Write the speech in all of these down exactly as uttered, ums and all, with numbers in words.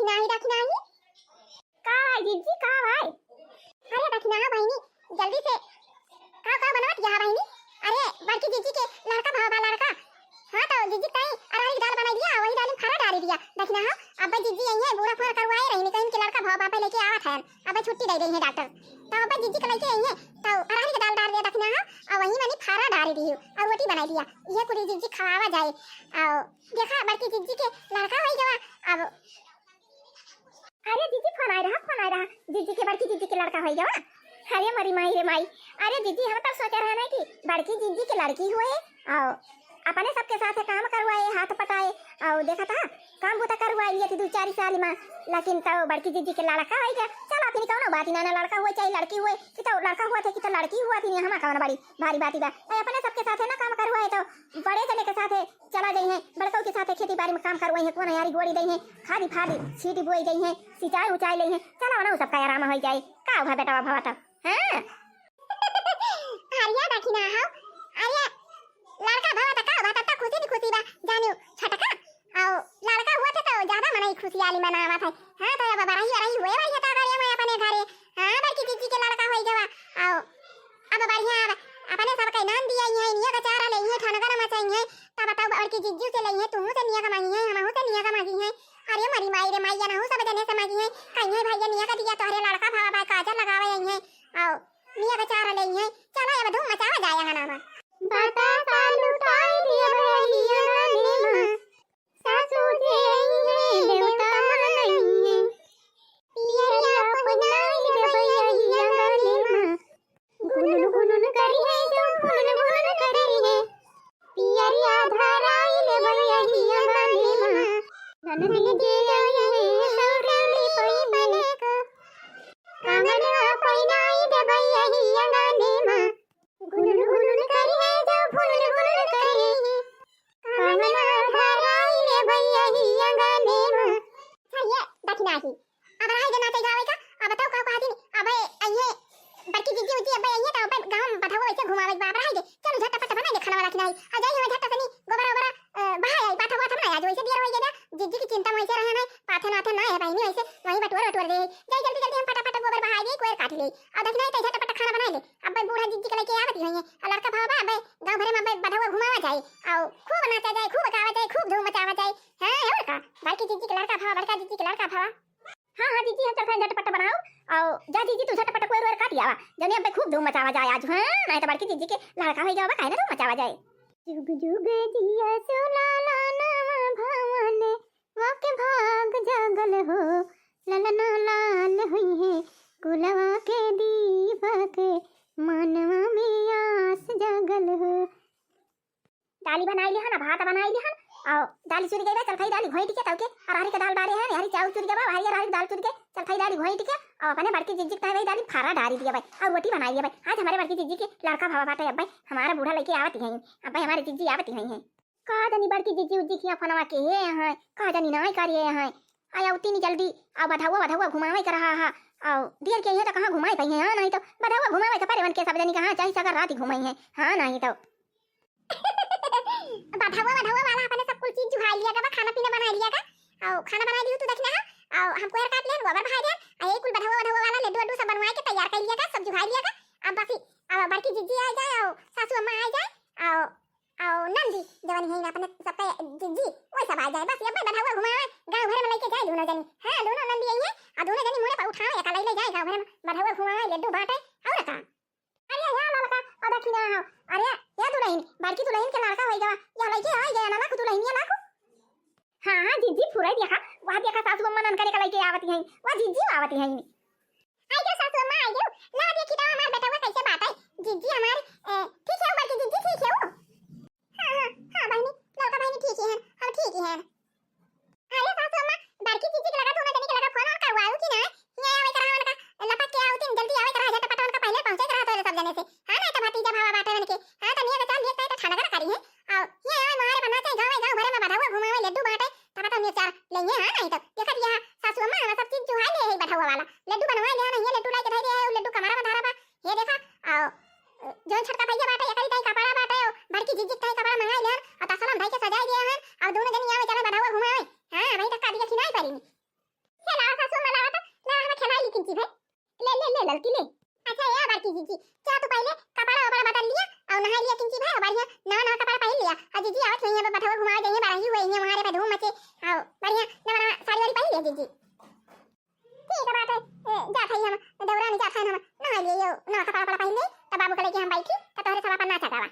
नाही दखिनहा। का भाई जिज्जी, का भाई? अरे दखिनहा बहिनी, जल्दी से का का बनवत यहाँ बहिनी? अरे बड़की जिज्जी के लड़का भवा बा, लड़का। हाँ तो जिज्जी ताई अरहर की दाल बनाई दिया, वही दाल में फारा डारी दिया। दखिनहा, अब्बे जिज्जी आई है, बूढ़ा फोन करवाए रही, कहीं के लड़का भवा बापे लेके आवत है, अब्बे छुट्टी दे रही है डॉक्टर। तो अब्बे जिज्जी के लेके आई है, तो अरहर की दाल डार दिया दखिनहा, और वही मनी फारा डारी दी और रोटी बनाई दिया, ये पूरी जिज्जी खवावा जाए। और देखा बड़की जिज्जी के लड़का होई गवा। अब अरे जिज्जी फोन आए रहा, फोन आए रहा, जिज्जी के, बड़की जिज्जी के लड़का होई गवा। अरे मरी माई रे माई, अरे जिज्जी हम तब सोचे रहे ना कि बड़की जिज्जी के लड़की हुए, और अपने सबके साथ काम करवाए, हाथ पटाए, और देखा था काम बूता करवाए लिए थी दो चार साल में, लेकिन तो बड़की जिज्जी के लड़का होई गवा। चलो फिर कौनो बात ही ना, ना लड़का हुए चाहे लड़की हुए, कि तो लड़का हुआ थे कि तो लड़की हुआ थी, हम कौन बड़ी भारी बात ही बा। ए, अपने सबके साथ है ना काम करवाए तो बड़े जने के साथ है चला जाई है, बड़कऊ के साथे खेती बारी में काम करवाई है, कौन यारी गोड़ी दई है, खादी फादी सीटी बोई दई है, सिंचाई उचाई लई है, चला वना सबका आराम होई जाए। का हुआ बेटवा भवा तब? हाँ। अरे दखिनहा हो, अरे लड़का भवा त का हुआ, तब तो खुशी दी खुशी बा, जानियो छोटका, और लड़का हुआ थे तो ज्यादा मनई खुशियाली मनावत है। हाँ तो अब बरही बरही हुए भाई है तो घरे में अपने घरे, हाँ बड़की जिज्जी के लड़का होई गवा, और अब बढ़िया, अब अपने सब के नाम दिया ही है, निया का चारा ले ही है, ठनगर मचाई है, तब बताओ बड़की जिज्जू से लइहे, तुहू से निया कमाई है, हमहू से निया कमाई है। अरे मरी माई रे माई, अनहू सब जने से मांगी है, कहीं है भैया निया का दिया तोहरे लड़का भवा बा, काजर लगावे आई है, आओ निया का चारा ले है, चलो अब धूम मचावा जाए यहाँ नामा। बतासा लुटाई दिया भैया गाने में, सासू जे आई है देवता मानई है, पियरिया पहिनाई दे भैया गाने में। गुनुन गुनुन करी है जो फुनुन फुनुन करी है, पियरिया धराई ले भैया गाने मा। ननदी जे आई है सौरली पई बने का, कांगनवा पहिनाई दे भैया गाने मा। गुनुन गुनुन करी है जो फुनुन फुनुन करी है, कांगनवा धराई ले भैया गाने मा। अच्छा, ये दखिनहा ही। अब रहा दे नाचे गावे का, अब बताओ का कहती, अब अइहे बड़की जिज्जी उज्जी, अब अइहे तो अब गाँव में बधवा वैसे घुमावे बा, अब रहा दे, चलो झटपट बनाई दे खाना वाला खिलाई, आ जाई हम झट सनी गोबर ओबर, अ, बहाई आई, बात हुआ था ना आज वैसे दियर होई गया, जिज्जी की चिंता में वैसे रहे ना, पाथे नाथे ना है बहिनी, वैसे वहीं बटोर बटोर दे, जाई जल्दी जल्दी हम फटाफट गोबर बहाई दे, कोयर काट ले, और दखिनहा तो झटपट खाना बनाई ले, अब बूढ़ा जिज्जी के लेके आवत ही है, और लड़का भावा बा, अब गाँव भरे में अब बधवा घुमावा जाए, और खूब नाचा जाए, खूब गावा जाए, खूब धूम मचावा जाए, हाँ, और का, बड़की जिज्जी के लड़का भावा, बड़का जिज्जी के लड़का भावा। हाँ, हाँ, जिज्जी, हम चलत हन झटपट बनाओ। और जा, जिज्जी, तू झटपट कोयर ओयर काट आवा। जने अब खूब धूम मचावा जाए आज, हाँ, नहीं तो बड़की जिज्जी के लड़का होई गवा बा, काहे ना धूम मचावा जाए। जुग जुग जिया सो लाला नवा भवन, वाके भाग जागल हो, ललना लाल हुई है, कुलवा के दीपक, मानवा में आस जागल हो। दाली बनाई लिहन, भात बनाई लिहन, और दाली चुरि गई बा, चलथई दाली घोंट के तौके, अरहरी के दाल डारे हैं, अरहरी चाउर चुरि गवा, अरहरी, अरहरी के दाल चुरि के, चलथई दाली घोंट के, और अपने बड़की जिज्जी के तहवे दाली फारा डारी दिया बा, और रोटी बनाई लिया बा। आज हमारे बड़की जिज्जी के लड़का भावा बाटे, अब भाई हमारा बूढ़ा लेके आवत ही हैं, अब भाई हमारे जिज्जी आवत ही हैं। का जानी बड़की जिज्जी उज्जी किया फनवा के हे हैं, का जानी नाई करिए हैं, आया उतनी जल्दी, आ बधौआ, बधौआ घुमावे के रहा है, और दियर के यहाँ तो कहाँ घुमाए पाई हैं, हाँ, नहीं तो बधौआ घुमावे के परे मन के सब जनी कहाँ चाहे सगर रात ही घुमाई हैं, हाँ, नहीं तो। बधौआ, बधौआ वाला अपने सब कुल चीज जुहाई लिया का, खाना पीना बनाई लिया का, और खाना बनाई लियो तू दखिनहा, और हम कोयर काट लेन, गोबर बहाई देन, आ ये कुल बधौआ, बधौआ वाला लड्डू, वड्डू सब बनवाए के तैयार कर लिया का, सब जुहाई लिया का। अब बस ही, अब बड़की जिज्जी आ जाए, और सासू अम्मा आ जाए, और, और नंदी जवन है अपने सबका जिज्जी, वही सब आ जाए। बस ये बधौआ घुमावे, गाँव भर में लेके जाए दोनों जनी। हाँ, दोनों नंदी आई है, और दोनों जनी मुड़े पर उठावे, एक ले ले जाए गाँव भर में, बधौआ घुमावे, लड्डू बांटे, और का। अरे या ललका, ओ दखिनहा हो। अरे या दुलहिन, बड़की दुलहिन के लड़का होई गवा। या लइके आई गया ना लाखू दुलहिन, या लाखू। हाँ, हाँ, जिज्जी फुराई देखा, वह देखा सासू अम्मा ननकरे का लइके आवती हैं, वह जिज्जी आवती हैं। आई गयो सासू अम्मा, आई गयो। ला देखी तो हमार बेटवा कैसे बात है। जिज्जी हमार, ए, ठीक है, बड़की जिज्जी ठीक है वो। हाँ, हाँ, हाँ, बहिनी, ललका बहिनी ठीक ही है, हम ठीक ही हैं। अरे सासू अम्मा, बड़की जिज्जी के लगा, दोनों जनी के लगा फोन ऑन करवाऊ कि ना? ये आवे करा उनका, लपक के आवती, जल्दी आवे करा, झटपट उनका पहले पहुंचे करा तो सब जने से। हाँ, ना तो भतीजा भावा बाटे उनके। हाँ, तो निया के चाल लिए तो ठनगर करी है। और ये आवे मारे बना चाहे गाँव, गाँव भरे में बधौआ घुमावे, लड्डू बांटे, तब तो निया चाल लेंगे। हाँ, नहीं तो देखा दिया सासू अम्मा, सब चीज जुहाई ले है बधौआ वाला। लड्डू बनवाए ले, नहीं ये लड्डू लाके धरे है, वो लड्डू कमरा में धरा बा। ये देखा, आओ, जौन छोटका भैया बाटे, एकरी ताई कपड़ा बाटे, ओ बड़की जिज्जी के ताई कपड़ा मंगाई लेहन, और तसला में धई के सजाई दिया हन, और दोनों जनी आवे चले बधौआ घुमावे। हाँ, वही तक का दिया खिनाई पारी। जी भाई, ले, ले, ले, ललकी ले। अच्छा, ए बड़की जीजी, जा तू पहिले कपड़ा वपड़ा बदल लिया अउर नहाइ लिया किंची भाई, बढ़िया नवा नवा कपड़ा पहिन लिया। अउर जीजी आवत होइहैं, बधवा घुमावै जइहैं, बरही हुए हैं वहाँ रे पे धूम मचे, अउर बढ़िया नवा नवा साड़ी वाड़ी पहिन लिया जीजी। ठीक है बात है, ए, जात है हम, देवरानी जात है हम, नहाइ लिए यो, नवा कपड़ा वपड़ा पहिन ले, तब बाबू के लेके हम बैठी, तब तोहरे सब अपन नाचा गावा।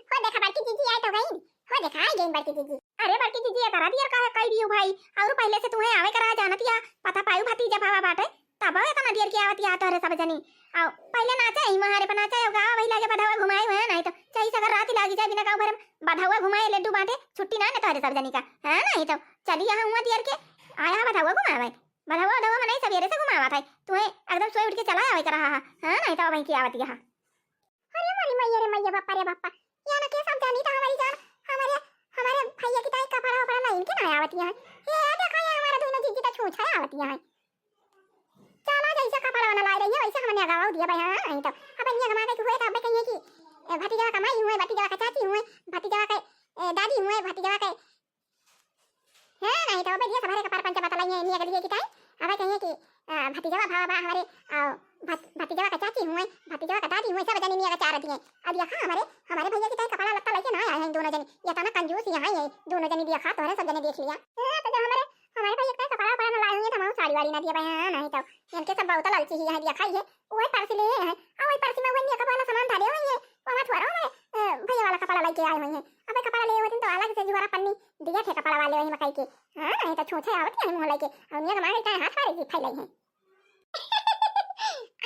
हो देखा बड़की जीजी आइ तो गई, हो देखा आइ गई बड़की जीजी। अरे बड़की जीजी, ये करा दियर का है कई दियो भाई, अउर पहिले से तुहैं आवै करा जानत या, पता पायू भतीजा भावा बाटे, तब एतना दियर के आवत या तोहरे सब जनी। अउ पहिले नाचा ही महारे पर नाचा, अउ गावा वही लागे बधवा घुमाए हुए, नाहीं तो चाहे सगर रात लागी जाए बिना गाँव भर में बधवा घुमाए लड्डू बाँटे, छुट्टी ना ने तोहरे सब जनी का, हाँ नाहीं तो चली यहाँ हुआ दियर के आया है बधवा घुमावै, बधवा बधवा मनाई सबेरे से घुमावत है, तुहैं एकदम सोए उठ के चला आवै करा, हाँ नाहीं तो वहीं के आवत यहाँ। अरे मोरी मैया रे मैया, बापा रे बापा, यहाँ के सब जानी तो हमारी जान, हमारे, हमारे भैया की ताई कपड़ा वपड़ा लाइन के ना आवती है। ये देखा, ये हमारा दोनों जीजी तो छूछा आवती है। चला जैसे कपड़ा वाला ला रही है, वैसे हमने अगावा दिया भाई, हाँ, नहीं तो अब ये कमा के हुए तो अब कहिए कि, ए, भतीजा का माई हुए, भतीजा का चाची हुए, भतीजा का, ए, दादी हुए, भतीजा का हाँ, नाहीं तो अबे दिया सबहरे कपार पंचा बतलाई है, इन्हीं अगलिए की ताई। अबे कहिए कि, अ, भतीजवा भावा बा हमारे, अ, भत-, भतीजवा का चाची हुए, भतीजवा का दादी हुए, सब जनी इन्हीं का चार दिए। अब देखा हमारे, हमारे भैया की ताई कपड़ा लत्ता लेके ना आए हैं दोनों जनी। ये तो ना कंजूस यहाँ है, दोनों जनी देखा, तोहरे सब जने देख लिया। हाँ, तो जब हमारे, हमारे भैया की ताई कपड़ा वपड़ा ना लाए होंगे तो हम साड़ी वाड़ी ना दिए भाई, हाँ, नाहीं तो इनके सब बहुत लालची ही है, देखा ही है। वही पर्स लिए हैं, और वही पर्स में वही मेकअप वाला सामान धरे हुए हैं, वो हमारे थोड़ा हमारे, अ, भैया वाला कपड़ा लेके आए हुए हैं। अबे कपड़ा ले होते तो अलग से जुआरा पन्नी दिया थे कपड़ा वाले वही मकई के। हाँ, नाहीं तो छूछे आवत है मुँह लेके। और निया मारे का हाथ मारे जी फैलाई है।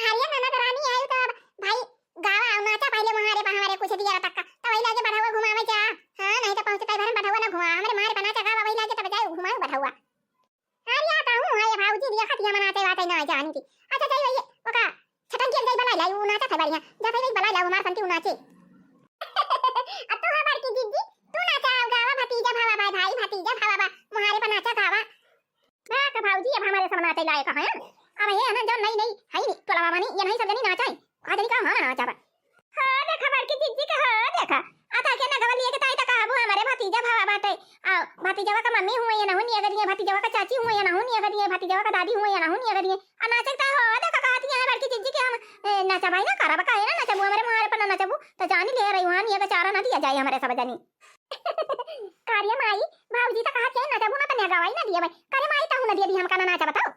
अरे ननद रानी आयु तो अब भाई गावा और नाचा पहिले महारे बा हमारे कुछ दिया तक का। तो वही लागे बधवा घुमावै जा। हाँ, नाहीं तो पहुँचता है घर में बधवा ना घुमा। हमारे मारे बना चा गावा वही लागे तब जाए घुमाओ बधवा। अरे या कहूँ है भाऊजी दिया खतिया मनाते बात है ना जान की। अच्छा चल भैया ओका छटन के जाई बलाई लाई उ नाचा था बढ़िया। जा भाई बलाई लाई हमार संती उ नाचे। अब तू है बड़की जीजी, तू नाचा गावा भतीजा भावा भाई भाई भतीजा भावा बा मुहारे पर नाचा गावा। ना का भाऊजी अब हमारे सब नाचे लायक है। अब ये है ना जो नई नई है नहीं टोलवा मानी ये नहीं सब जनी नाचा है। कहा जनी का हम नाचा बा। हाँ देखा बड़की जीजी के हाँ देखा। आता के ना गवलिए के ताई तक आबू हमारे भतीजा भावा बाटे। आ भतीजवा का मम्मी हुए या नहुनिया करिए, भतीजवा का चाची हुए या नहुनिया करिए, भतीजवा का दादी हुए या नहुनिया करिए। आ नाचे का हो देखा कहती है बड़की जीजी के हम ए, नचबाई ना करब काहे ना नचबू हमारे मुहारे पर ना नचबू। तो जानी ले रही वहाँ निया का चारा ना दिया जाए हमारे सब जनी। कार्य माई भाऊजी तो कहत है नचबू ना तो ना गवाई ना दिए भाई। करे माई तहू ना दिए दी हमका ना नाचा बताओ।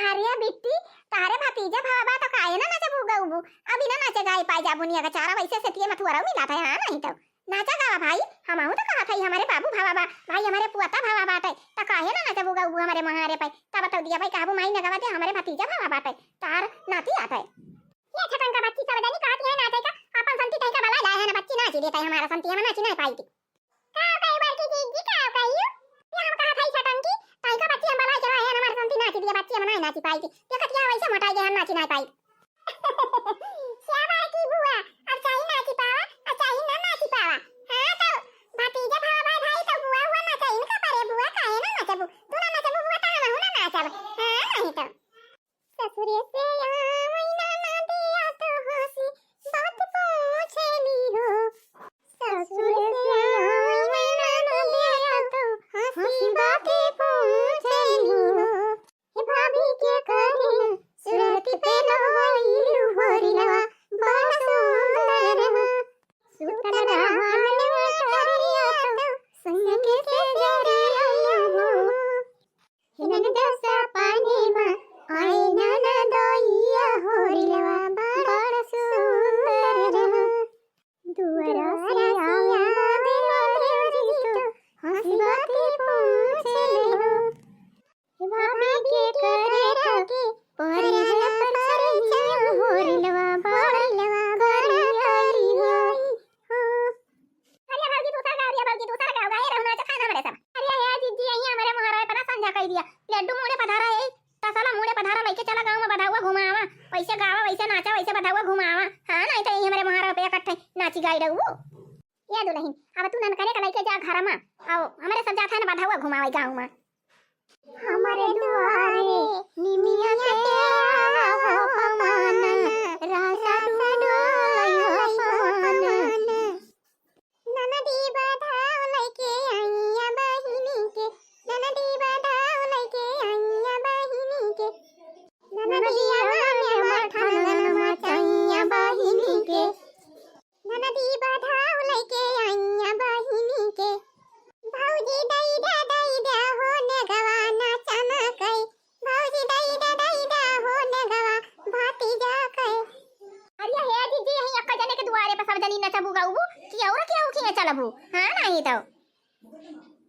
अरे बिट्टी, तारे भतीजा भावा बा तो काहे ना नाचबू गउबू? अभी ना नाचे गाए पाए जाबू निया का चारा वैसे से तिये मथुआरा मिला था हाँ नाहीं तो। नाचा गावा भाई, हमहू तो कहा था हमारे बाबू भावा बा, भाई हमारे पुअता भावा बाटे, तो काहे ना नाचबू गउबू हमारे मुहारे पे? तब तो दिया भाई कहबू माई ना गवा दे हमारे भतीजा भावा बाटे, तार नाती आटे। ये छटन का बच्ची सब जनी कहती है नाचे का, अपन संती कहीं का बला लाए है ना बच्ची नाची देता है हमारा संती हम नाची नहीं पाई थी। का कही बड़की जीजी, का कही? ये हम कहा था ई छटंकी, ताई का बच्ची हम बलाई चला है, हमार संती नाची दिया, बच्ची हम नाई नाची पाई थी। देखत क्या वैसे मोटाई गए, हम नाची नाई पाई। क्या बड़की बुआ, अब चाही नाची पावा, अब चाही ना नाची पावा। हाँ तो भतीजा भावा भाई, भाई तो बुआ हुआ ना चाही इनका परे बुआ, काहे ना नचबू? तू ना नचबू बुआ तो हम ना नाचब। हाँ नहीं तो। ससुरे से आवै ननदिया तो हँसी बात पूछेली हो। ससुरे से आवै ननदिया तो हँसी बात पूछेली हो। हे भाभी के करे सुरत पे लहवाइलू होरिलवा बड़ा सुंदर हो। सुतल रहन में करिया तो संग के जरिया हो। हिनन दसा पानी मा आए ननदोइया होरिलवा बड़ा सुंदर रहा। दुआरा से आवे ना देवरी तो हँसी बात पूछे ले हो। हे भाभी के करे के परे पर होरिलवा बड़ा करिया हो। अरे भौजी दूसर का, अरे भौजी दूसर का, गाए रहू ना, अच्छा खाना हमरे सब। अरे हे जीजी, अइया हमरे मुहारे पर ना संझा कई दिया। लड्डू मुड़े पधारा है, तसला मुड़े पधारा, लइके चला गाँव में बधवा घुमावा, वैसे गावा, वैसे नाचा, वैसे बधवा घुमावा। हाँ, नाहीं तो यही हमरे मुहारे पे इकट्ठे नाची गाई रहू। ये दुलहिन, अब तू ननकने का लइके जा घर में, आओ हमरे सब जात है ना बधवा घुमावे गाँव में। हमरे दुआरे निमिया के आवा हो पमान, रासा डोलो हो पमान। ननदी बधाव लइके अइया बहिनी के, ननदी बधाव लइके भौजी दई दा, दई दा हो नेगवा ना चमकई। भौजी दई दा, दई दा हो नेगवा भतीजा कई। अरे हे जीजी, यहीं अक्का जने के दुआरे पर सब जनी नचबू गाउबू कि और केहू किहे चलबू? हाँ, नहीं तो।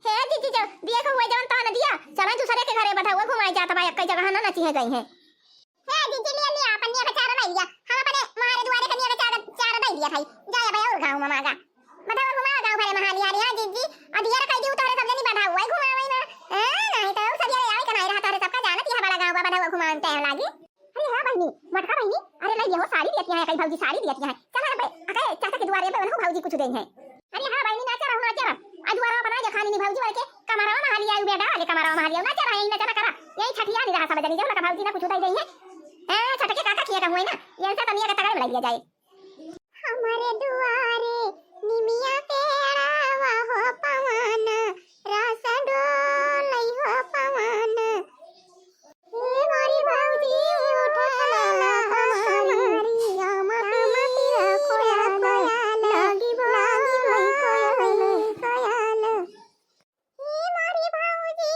हे जीजी, जब दिए के हुए जवन तवन दिया, चला दूसरे के घरे बधौआ घुमाए जात बा, एक्कै जगह ना नचिहे जइहे। हे जीजी, लिया, लिया, अपन निया के चारा लाई लिया। हम अपने मारे दुआरे के निया के चारा, चारा दई दिया भाई। जाए भाई और गाँव में मागा। बधौआ घुमाओ गाँव भरे में हाली हाली, हाँ जीजी। और दिया कह दी तोहरे सब जनी बधौआ घुमावे ना। हाँ, नहीं तो सब ये आवे के नहीं रहा, तोहरे सबका जानत यह बड़ा गाँव बा, बधौआ घुमावे में टाइम लागी। अरे हाँ बहिनी, मोटका बहिनी, अरे लाई लिया हो, साड़ी दियत यहाँ है, कई भौजी साड़ी दियत यहाँ है। चला बे, अके चाचा के दुआरे पे उन्हों भौजी कुछ देइहे। अरे हाँ बहिनी, नाचा रहो, नाचा रहो। आज दुआरा बना जा खानी नी भौजी वाले के, कमरवा में हाली आयु बेटा, ले कमरवा में हाली आयु, नाचा रहा, यही नाचा ना करा। यही छठिया नी रहा सब जनी, जब ना भौजी ना कुछ उठाई देइहे। ए, छठ के काका किया का हुए ना, ये सब तनिया के तगड़ में लाई लिया जाए। हमरे दुआरे निमिया पेड़ावा हो पवन, रास डोलई हो पवन। हे मोरी भौजी उठा ला हमारी, आमा पीरा कोयाला, लागी बोलई कोयाला। हे मोरी भौजी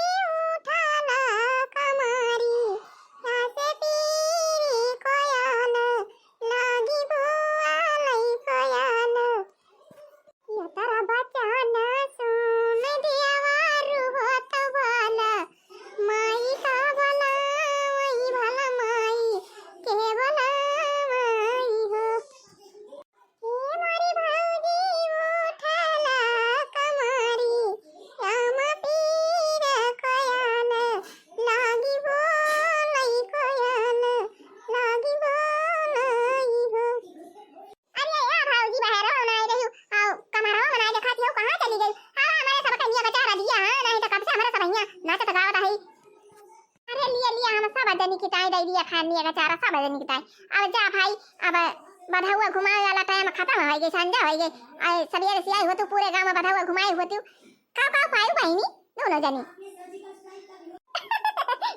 उठा ला कमारी, सासे पीरी कोयाल, लागी बोआलई कोयाल। यतरा बचन सुन दियवा रुहत बाला, माई का बोलावई भला माई के बोलावई हो। हे मोरी भौजी उठा ला कमारी, आमा पीरा कोयाल, लागी बोलई कोयाल, लागी बोलई हो। अरे या भौजी बहरो बनाए रही, आओ कमरवा बनाए देखाती हो, कहाँ चली गई? अरे हमारे सब कन्या का चारा दिया, हाँ, नहीं तो कब से हमारे सब यहाँ नाचत गावत है। अरे लिया, लिया, हम सब जनी किताई दे दिया खानी का चारा, सब जनी किताई। अब जा भाई, अब बधौआ घुमाए वाला टाइम खतम होइ गई, संझा होइ गई। आए सवेरे से आई हो तू, पूरे गाँव में बधौआ घुमाए हो तू। का, का पायू बहिनी दोनों जनी?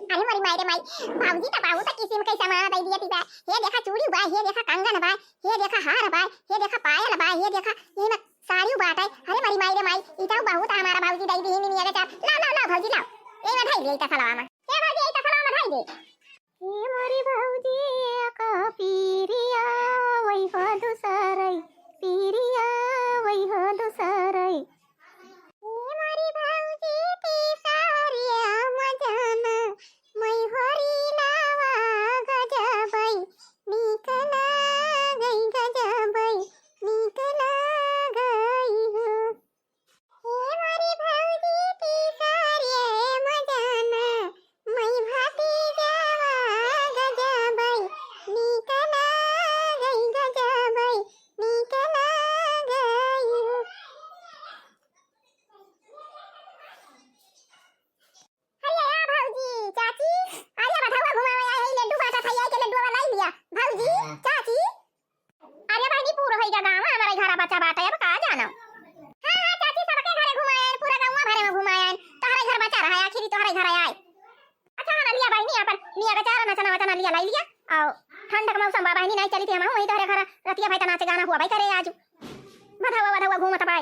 अरे मोरी माई रे माई, भौजी तो बहुत किस्म के सामान दे दिया तीबा। ये देखा चूड़ी बा, ये देखा कंगन बा, ये देखा हार बा, ये देखा पायल बा, ये देखा ये में साड़ी बाटे। अरे मोरी माई रे माई, ई तो बहुत हमारा भौजी दे दी, निमिया के चार। लाओ, लाओ, लाओ भौजी लाओ, ये में धई दे, ई तसलवा में। ए भौजी, ई तसलवा में धई दे। ए मोरी भौजी, एक पीरिया, वही हो दुसरई, पीरिया, वही हो दुसरई। ए मोरी भौजी, तीसरिया मजाना, मैं होरी लावा गजबई, नीक लागई गजबई, नीक लागई हो। हे मोरी भौजी तीसरे मजाना, मैं भतीजवा गजबई, नीक लागई गजबई, नीक लागई हो। अरे या भौजी, चाची, अरे बधौआ घुमावे आए हई, लड्डू बाँटत हई, आए के लड्डू वाला लाई लिया। भौजी, चाची, अरे बहिनी, पूरा होइगा गाँव, हमारे घर बच्चा बाटे, अब का जानो। हाँ, हाँ, चाची, सबके घरे घुमाए, पूरा गाँव भरे में घुमाए, तोहरे घर बच्चा रहा, आखिरी तोहरे घर आए। अच्छा, हाँ, लिया बहिनी, अपन लिया का चारा, नचना वचना लिया, लाई लिया। आओ, ठंड का मौसम बा बहिनी, नहीं चली थी हम, वही तोहरे घर रतिया भाई तना से गाना हुआ भाई करे आज। बधौआ, बधौआ घूमत बाय।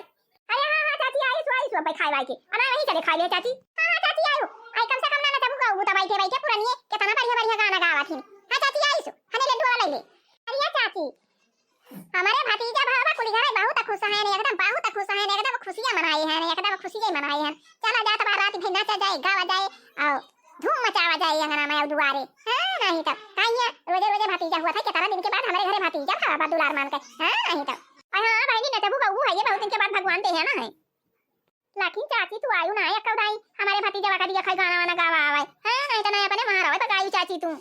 अरे हाँ, हाँ, चाची, आइसु, आइसु, अब खाए वाए के। अना वहीं चले खाए ले, चाची। हाँ, हाँ, चाची, आयो। आई कम से कम ना, ना, तबु का, वो तो बैठे, बैठे पुरनिए, कितना बढ़िया, बढ़िया गाना गावत हिन। हाँ, चाची, आइसु, हने लड्डू वाला ले। अरे चाची, हमारे भतीजा बाबा कुली घरे बहुत खुश हैं, एकदम बहुत खुश हैं, एकदम खुशियाँ मनाए हैं, एकदम खुशियाँ मनाए हैं। चला जात बा रात भर नाचा जाए, गावा जाए, आओ। धूम मचावा जाए अंगना में और दुआरे। हाँ, नहीं तो काइया रोजे रोजे भतीजा हुआ था, कितना दिन के बाद हमारे घरे भतीजा था, बाबा दुलार मान के। हाँ, नहीं तो। और हाँ, बहिनी, नचबू गऊ है ये, बहुत दिन के बाद भगवान दे है ना है। लेकिन चाची, तू आयु ना है, अक्का उदाई, हमारे भतीजा का दिया खाई गाना वाना गावा आवाए। हाँ, नहीं तो नहीं अपने मारा होए, बगायु चाची तू।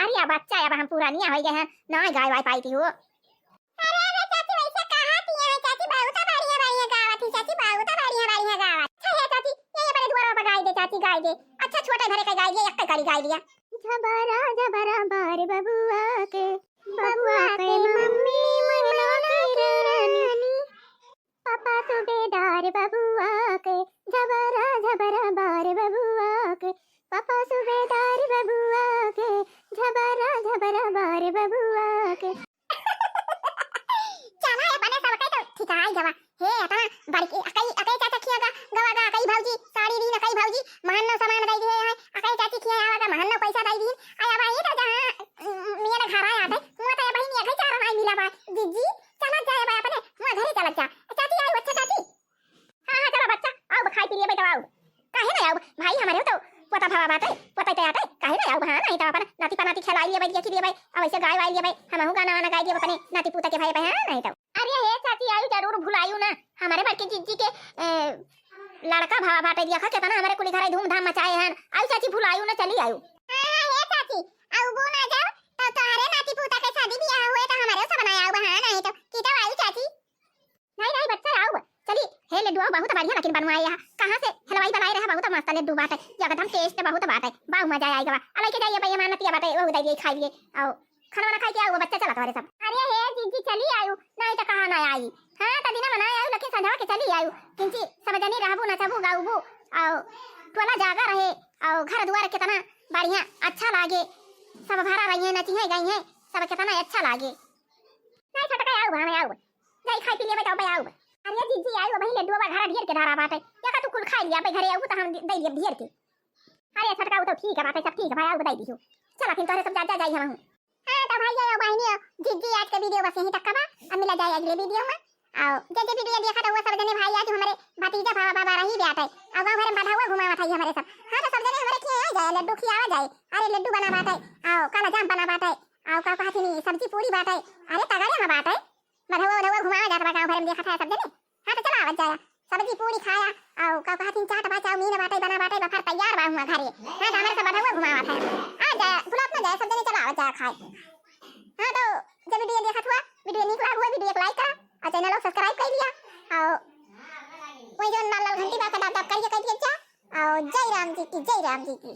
अरे, अब बच्चा, अब हम पुरानिया हो गए हैं, ना गाय वाय पाई थी हो। अरे, अरे, चाची, वैसे कहा थी यहाँ, चाची, बहुत बढ़िया, बढ़िया गावत ही, चाची, बहुत बढ़िया, बढ़िया गावत। अच्छा है, चाची, ये, ये बड़े दुआरा पर गाय दे, चाची, गाय दे। अच्छा, छोटे भरे का गाय दिया, एक कड़ी गाय दिया। झबरा, झबरा, बार बबुआ के, बबुआ के मम्मी मना के रानी। पापा सूबेदार बबुआ के, झबरा, झबरा, बार बबुआ के। पापा सूबेदार बबुआ के, झबरा, झबरा, बार बबुआ के। चला, अपने सबके तो ठिकाई गवा। हे, अतना बड़की, अकई, अकई चाचा खिया गा, आउब, भाई हमरे तो पोता भवा बाटे, पोता ते आटे, काहे ना आउब, हाँ, नहीं तो अपन नाती पनाती खेलाई लेबै, देखी लेबै, अब ऐसे गाय वाय लेबै, हमहू गाना वाना गाई लेबै अपने नाती पूता के भाई पे, हाँ, नहीं तो। अरे हे चाची, आयु जरूर भुलायु ना, हमरे बड़की जिज्जी के, ए, लड़का भवा बाटे, देखा केतना हमरे कुली घरे धूमधाम मचाए हन, आयु चाची भुलायु ना, चली आयु। हाँ, हाँ, हे चाची, आउबो ना जाओ, तो तोहरे नाती पूता के शादी बियाह हुए तो हमरे सब ना आउब, हाँ, नहीं तो, की तो आयु चाची। नहीं, नहीं, बच्चा, आउब। चली, हे लड्डू, आउ, बहुत बढ़िया लेकिन बनवाए यहाँ। कहाँ से हलवाई बनाए रहा, बहुत मस्त लड्डू बाटे, एकदम taste बहुत बाटे, बाउ मजा आइगा। अलाई के जाइए, भैया, मानतिया बाटे, वो दे दिए, खाइए। आउ, खाना वाना खाई के आउ, बच्चा, चला तोहरे सब। अरे हे जीजी, चली आयु, नहीं तो कहाँ ना आई। हाँ, तो दिना बनाए आयु, लेकिन संझवा के चली आयु। किंची सब जनी रहबू, नचबू, गाउबू, आउ टोला जागा रहे, आउ घर दुआर कितना बढ़िया, अच्छा लागे, सब भरा रही है, नची है, गई है, सब कितना अच्छा लागे। नहीं छोटका, आउब, हम आउब। जाई खाई पी लेबै तब आउब। अरे जीजी आयु, अबही लड्डुआ घरा ढेर के धरा बाटे। या का तू कुल खाई लिया, अबे घरे आउब त हम दे दिया ढेर के। अरे छोटका, उ तो ठीक है बाटे, सब ठीक है भाई, आउब बताई दियो। चला फिर तोहरे सब जा, जा जाई हम। हाँ तो भाई आउ बहिनी, जीजी आज के video बस यहीं तक का बा। अब मिला जाए अगले video में। आउ जे जे video देखा तो वो सब जने भाई आज हमरे भतीजा बाबा, बाबा रही बाटे। अब गाँव भर में बधावा घुमावत है हमरे सब। हाँ तो सब जने हमरे खिया आ जाए, लड्डू खियावा जाए। अरे लड्डू बना बाटे, आउ काला जाम बना बाटे, आउ का कहत हिनी सब्जी पूरी बाटे। अरे तगड़े में बाटे। बधवा उधवा घुमावा जात बा गाँव भर में, देखत है सब जने। हाँ तो चला आवत जाया, सब्जी पूरी खाया, आउ का कहत हिन चाट बा, चाउमीन बाटे, बना बाटे, बफर तैयार बा हुआ घरे। हाँ तो हमरे सब बधवा घुमावत है। आ जाया, भुलात ना जाया, सब जने चला आवत जाया खाए। हाँ तो जब video देखत हुआ, video नीक लाग हुआ, video को like करा और channel को subscribe कर लिया। और वही जो लाल लाल घंटी बा का दब दब करिए कर दिया जा। और जय राम जी की, जय राम जी की।